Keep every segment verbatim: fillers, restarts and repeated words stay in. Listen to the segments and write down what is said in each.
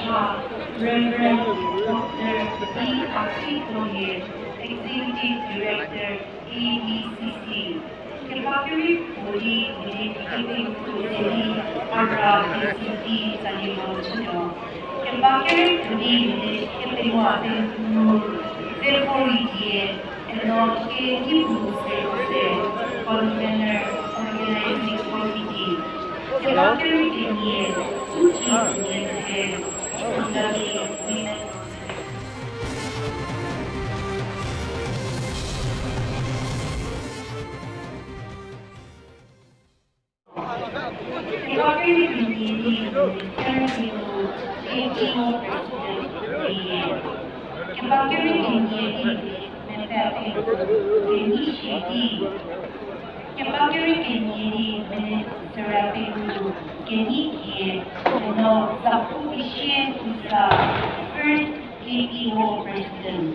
Reverend Doctor D. Akritoye, Executive Director, A B C C. Kepakeri puo di mene kepengou di ara K C D tsali mo chütuo. Kepakeri puo di mene kepengou a pengou, Zefori die, eno Kenibu Seko se, Convener, Organizing Committee. Kepakeri kenie, Suchi nie se, Angami Women. Kepakeri kenie di mene sera pengou kenyi kie, eno zapu Visie Kusa, First K P O President.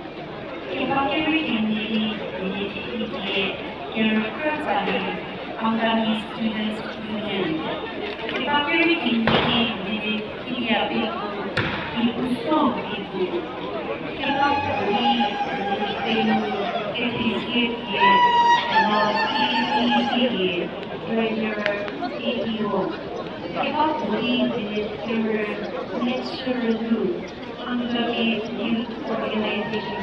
Kepakeri kenie di mene kenyi kie, kerükra tsali, Angami Students Union. Kepakeri kenie di mene Kidia pengou, Kipuso pengou. Kepakeri pengou, Kethezie pie, eno Kipuso pie, Treasurer K P O. Kepakeri pengou, Treasurer Angami Youth Organization.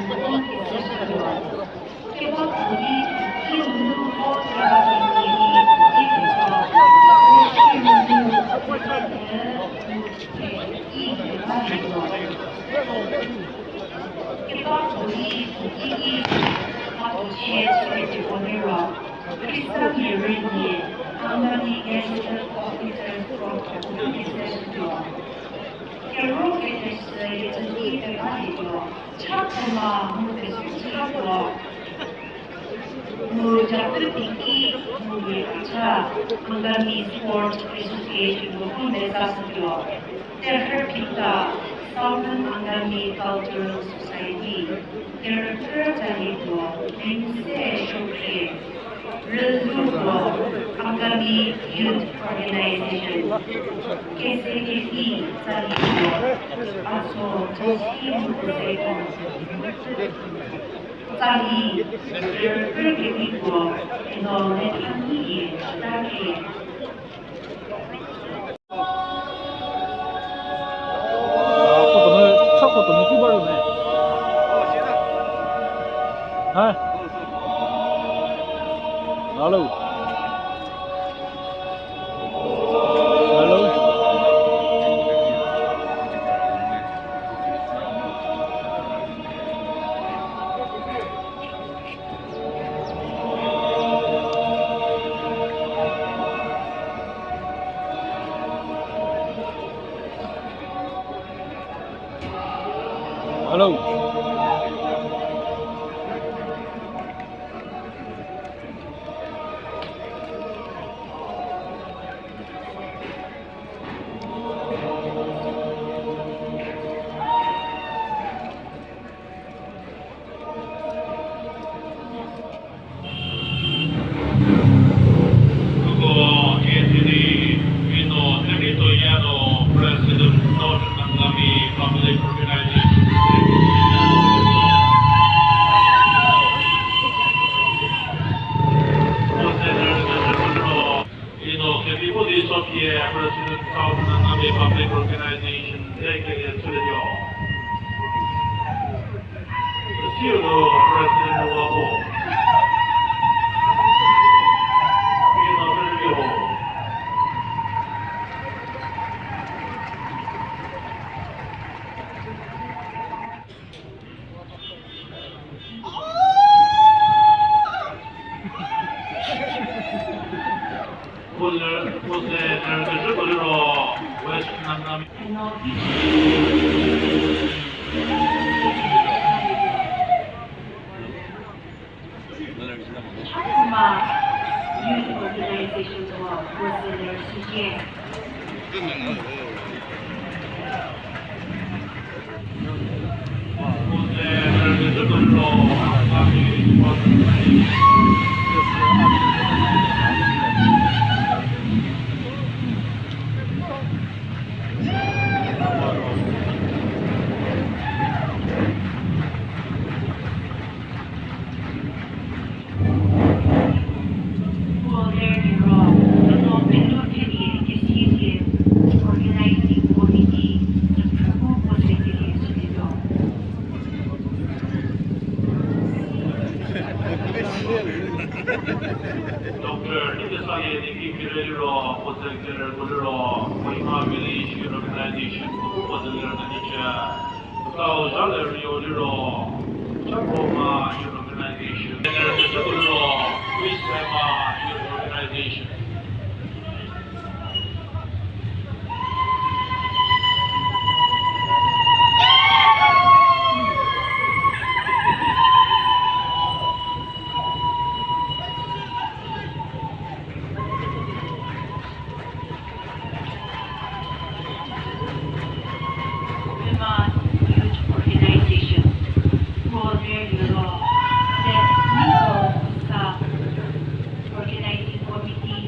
Kero kethesü kecüki keba liro, cha thela mu kesuo cha puo. Mu japü teiki mu mia kecha, Angami Sports Association puo pu meza shütuo. Terhü phita, Southern Angami Cultural Society. Kerükra tsali puo, Mengse Shopie. Rüzhou puo, Angami Youth Organization. Kese kesi tsali puo, Aso Chasi Mukuzeko. Tsali, kerükra kesi puo, eno Methani ye, Tari. Hello. Hello. Hello. Ino Kemipuo di Sophia, President, Southern Angami Public Organization, Lekele Chülejo. Siulo President Wapo. Ino Chülejo. Chakma Youth Organization puo puo senior C J. Ye niki kire liro, puo ze kire ko liro, Kohima Village Youth Organization ko puo ze liro niki che. Kau zha le rio liro, Chakroma Youth Organization. Kire ko liro, Wisema Youth Organization. Women Youth Organization, Women Youth Organizing Committee,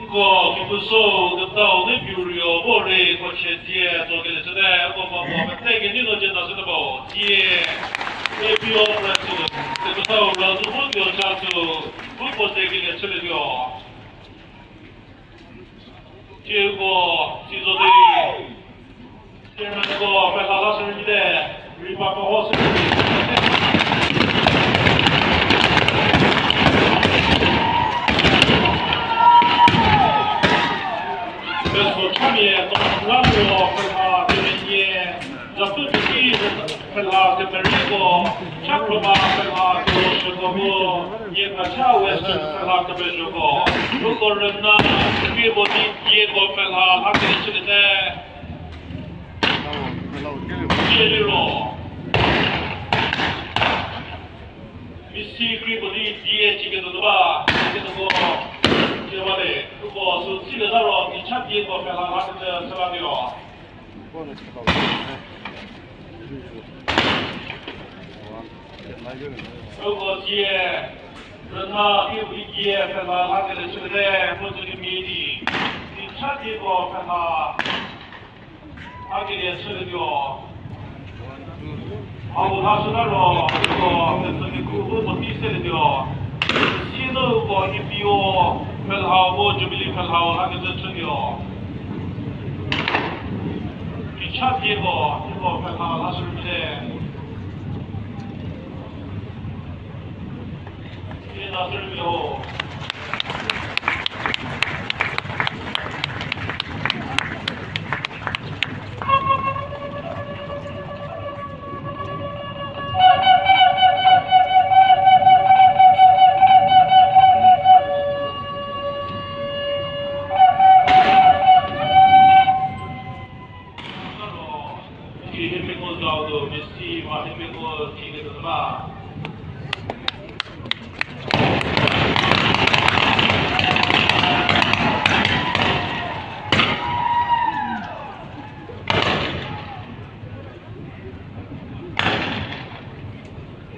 Nko kipuso ketau ne piu rio vo rei ko chie tie tsokelie chüte, ko mako pete kenei no jie ta süte ba, tie, A P O president, se ketau ra zu vo tuo cha sü, vo ko tsekelie chülietuo. Tieko, si zo di. Chairman ko pela la sü rei te, ripa ko ho sü rei te. Peso chamie, ko la ko pela, kemenie, za pu tiki, pela kemerei ko, Chakroma pela kelashüko mu, nie kacha Western pela kemezhoko, uko rüna, krie puo di dieko pela la kechüte. Tie liro. Misi krie puo di die chiketuo ba, chiketuo ko, tie ba le, uko sü tsile ta ro, kicha dieko pela la kechü süla dio. Uko dzie, rüna ki wi dzie pela la kele chüte, mo tsü di mi di. Di cha dieko pela la kele chütuo. Hau ha süla ro, uko, petsü kekuo bu mo ti se tuo. Sino uko A P O pela hau, Jubilee pela hau la kele chütuo. Kicha dieko, dieko pela la sü rei te. Tie la sü rei ho.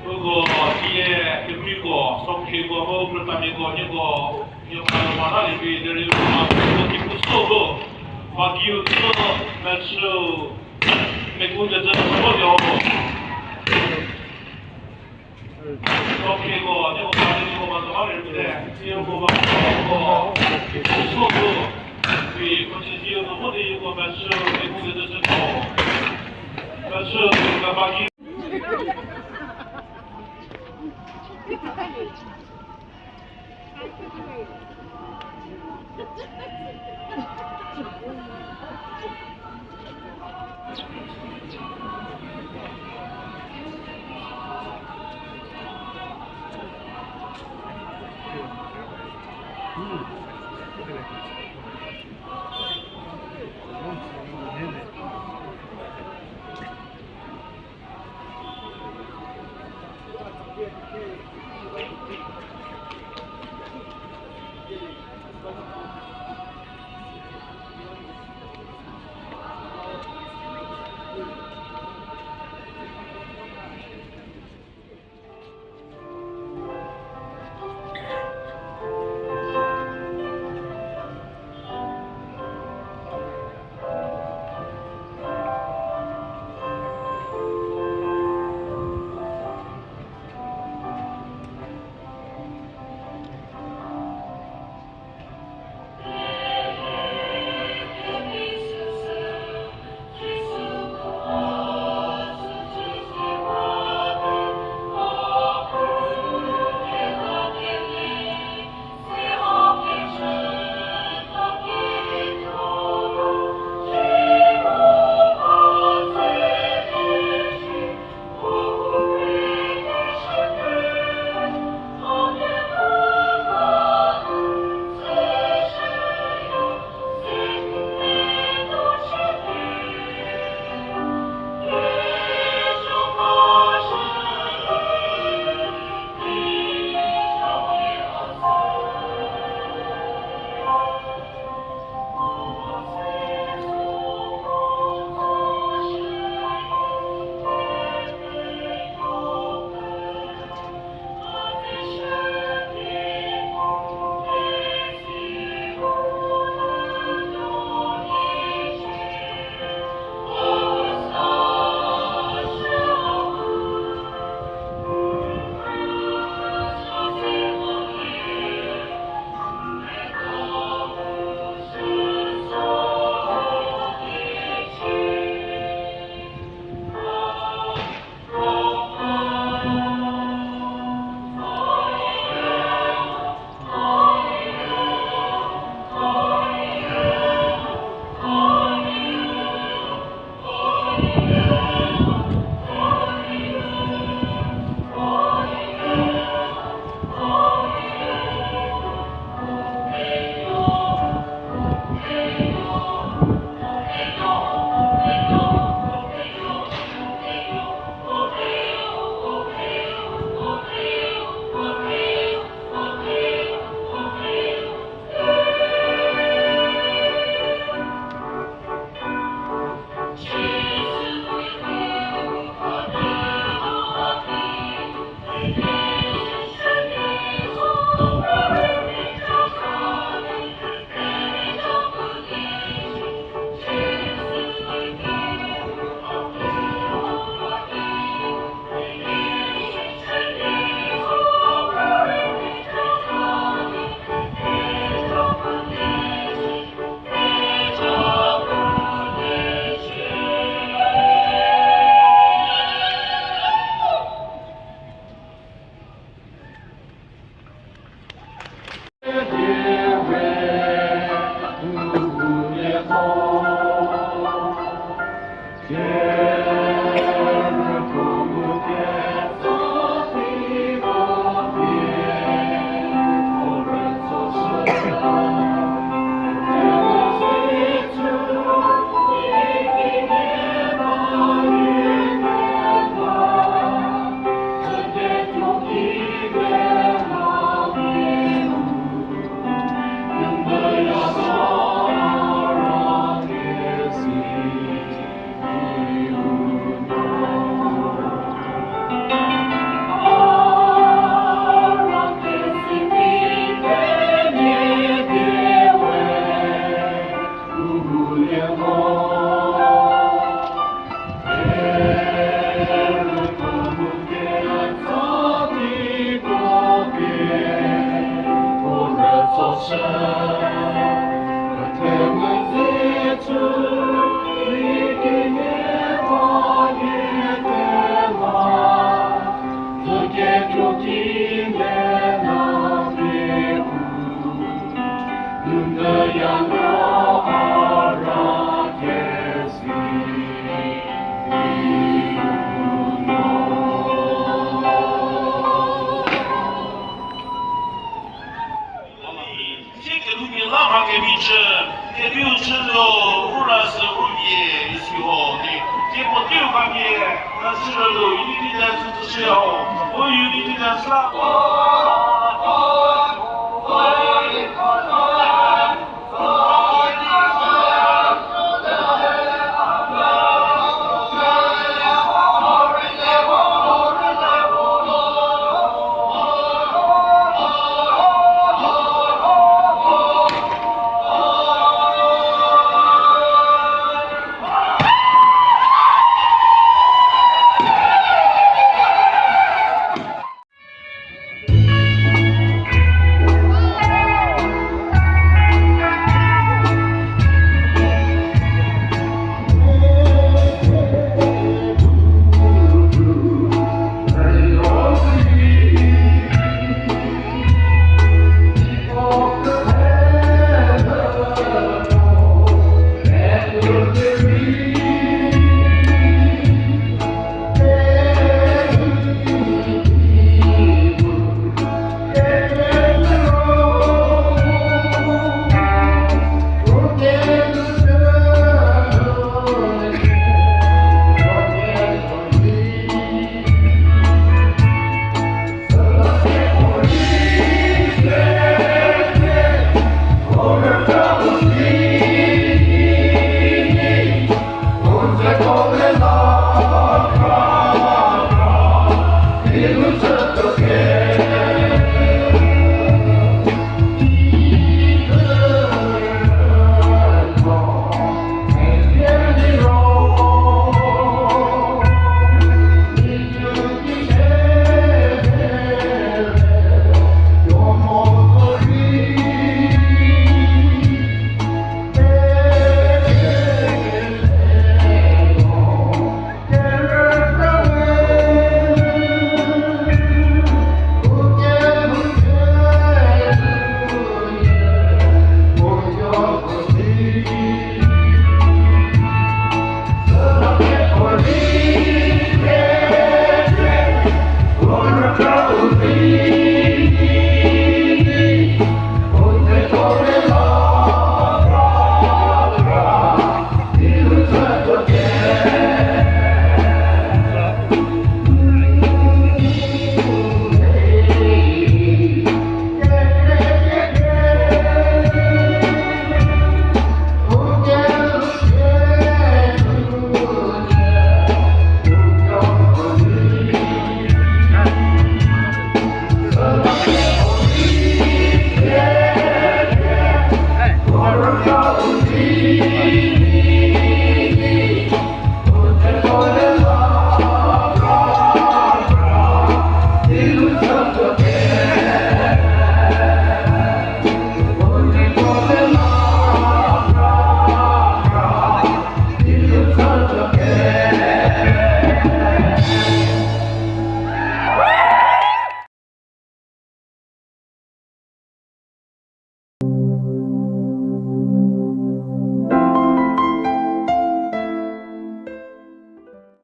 Uko tie kekreiko, sokhriko, mu krütamiako, nieko, nieko, mara livi, derei, uko kipuso, uko, magiu, uko, mechü, meku kecü, uko, dio. Sokhriko, nieko, mara livi, uko, mara livi, uko, uko, kipuso, uko, vi, uko, chiziu, uko, modi, uko, mechü, meku kecü, uko, mechü, uko, magiu. Unity dance tsüshüya ho. O unity dance la.